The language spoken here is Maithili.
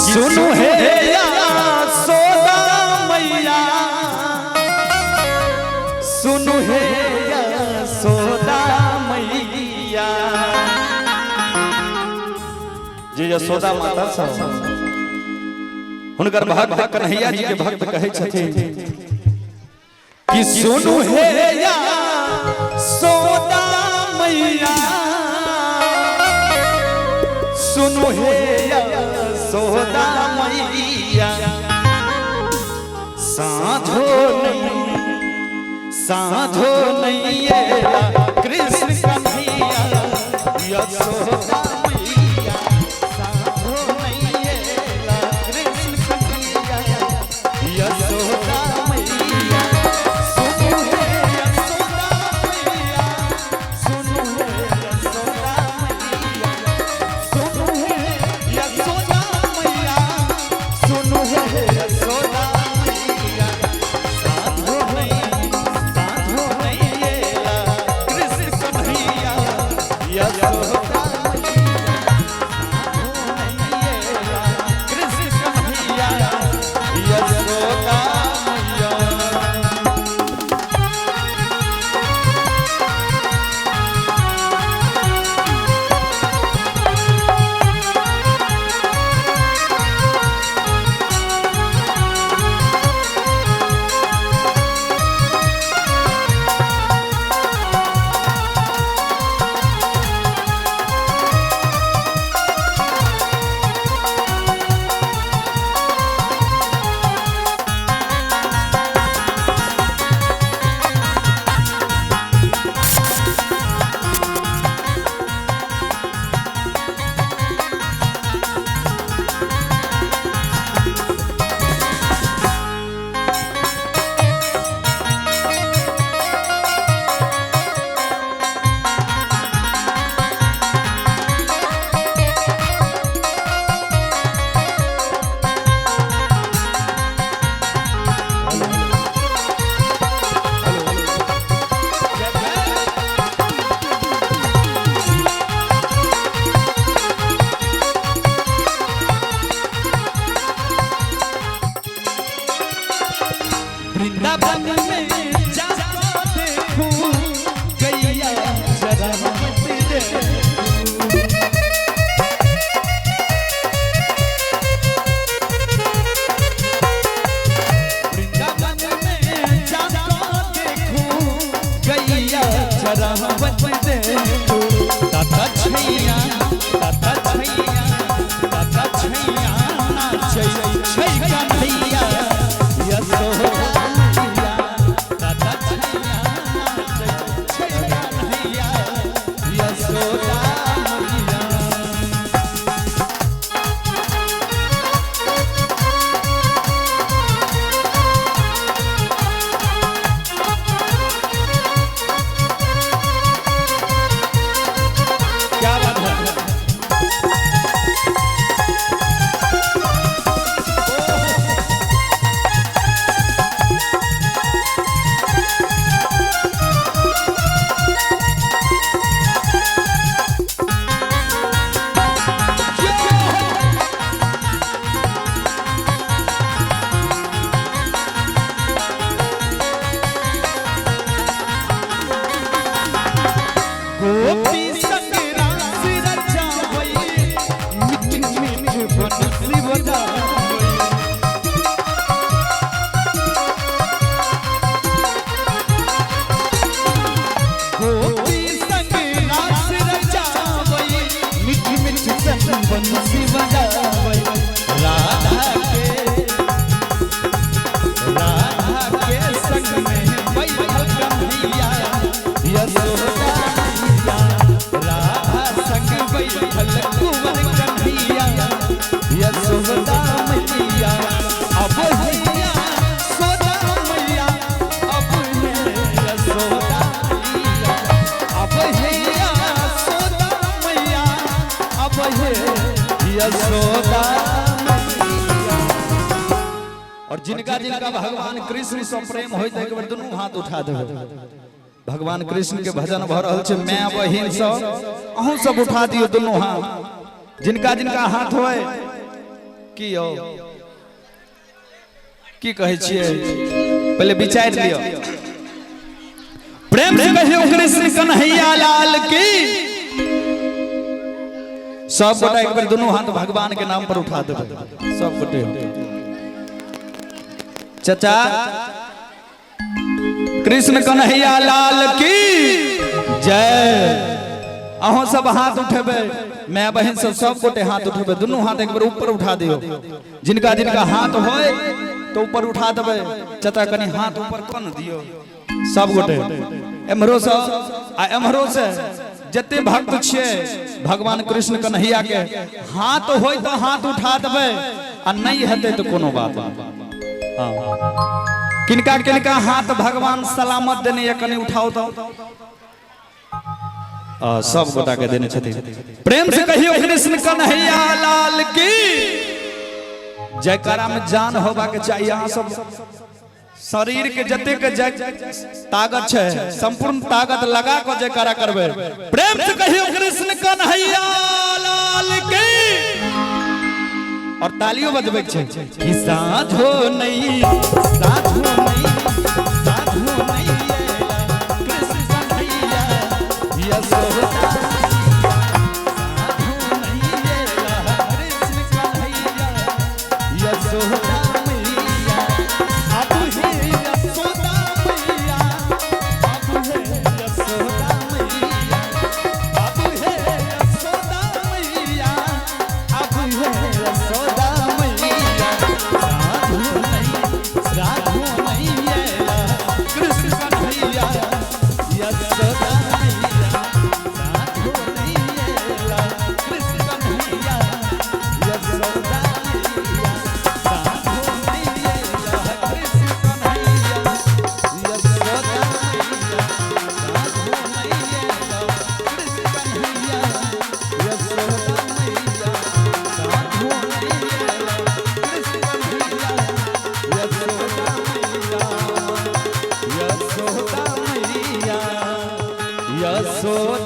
सुनु हे यशोदा मैया, सुनु हे यशोदा मैया। जे यशोदा माता सब हुनकर भक्त कन्हैया जी के भक्त कहै छथिन कि सुनु हे यशोदा मैया, सुनु हे यशोदा मैया, साधो नहीं, साधो नहीं कृष्ण कन्हैया यशोदा मैया, साधो नहीं कृष्ण कन्हैया यशोदा मैया, सुनु हे यशोदा मैया, सुनु हे यशोदा मैया, सुनु हे यशोदा मैया, सुनु हे यशोदा मैया, साधो नहीं, साधो नहीं कृष्ण कन्हैया यशोदा मैया, साधो नहीं कृष्ण कन्हैया यशोदा मैया। वृंदावन में जाको देखूं गैया जरा मत देखूं। वृंदावन में जाको देखूं गैया जरा मत देखूं। ताता छैया, ताता छैया, ताता छैया नाचै छै कन्हैया यशोदा मैया, ताता छैया नाचै छै कन्हैया यशोदा मैया। क्या बात है। गोपी संग रास रचावई, मिठ मिठ बंसी बजावई। गोपी संग रास रचावई, मिठ मिठ बंसी बजावई। राधा के, राधा के संग में बैठल कन्हैया यशोदा मैया, राधा संग बैठल कुंवर कन्हैया यशोदा मैया। अब हैया सोदा मैया, अब है यशोदा मैया, अब हैया सोदा मैया, अब है यशोदा मैया। और जिनका जिनका भगवान कृष्ण से प्रेम होइत एक बेर दुनू हाथ उठा देबै। भगवान कृष्ण के भजन भ रहल छै, my बहिन सब अहूँ सब उठा दियौ दुनू हाथ। जिनका जिनका हाथ होय की यौ की कहै छियै पहिले विचारि लियौ प्रेम से कहियो कृष्ण कन्हैया लाल की। सब गोटा एक बेर दुनू हाथ भगवान के नाम पर उठा देबै सब गोटे। चचा कृष्ण कन्हैया लाल की जय। अहों सब हाथ उठेबै, my बहन सब सब गोटे हाथ उठेबै, दुनू हाथ एक बेर ऊपर उठा दियौ। जिनका जिनका हाथ होय तो ऊपर उठा देबै। चचा कनी हाथ ऊपर कऽ ने दियौ सब गोटे, एम्हरो से आ एम्हरो से जते भक्त छियै भगवान कृष्ण कन्हैया के, हाथ होय तो हाथ उठा देबै आ नहीं हेतै तो कोनो बात नहीं। हाँ, किनका किनका हाथ भगवान सलामत देने ये कनी उठाओ तो सब गोटा के देने छथिन। प्रेम से कहियो कृष्ण कन्हैया लाल की जयकारा में जान होबा के चाहिए। अहाँ सब शरीर के जते के जय ताकत छै संपूर्ण ताकत लगा के जयकारा करबै। प्रेम से कहियो कृष्ण कन्हैया लाल की। और तालियों बजबै छै कि साझो नहीं साझो नहीं साझो नहीं कृष्ण कन्हैया यशोदा साझो नहीं कृष्ण कन्हैया यशोदा मैया अब हे यशोदा मैया अब हे यशोदा मैया अब हे यशोदा मैया अब हे यशोदा मैया साधु नहीं साधु नहीं कृष्ण कन्हैया यशोदा मैया साधु नहीं कृष्ण कन्हैया यशोदा मैया साधु नहीं कृष्ण कन्हैया यशोदा मैया साधु नहीं कृष्ण कन्हैया यशोदा मैया साधु नहीं कृष्ण कन्हैया यशोदा मैया यशोदा मैया यशोदा।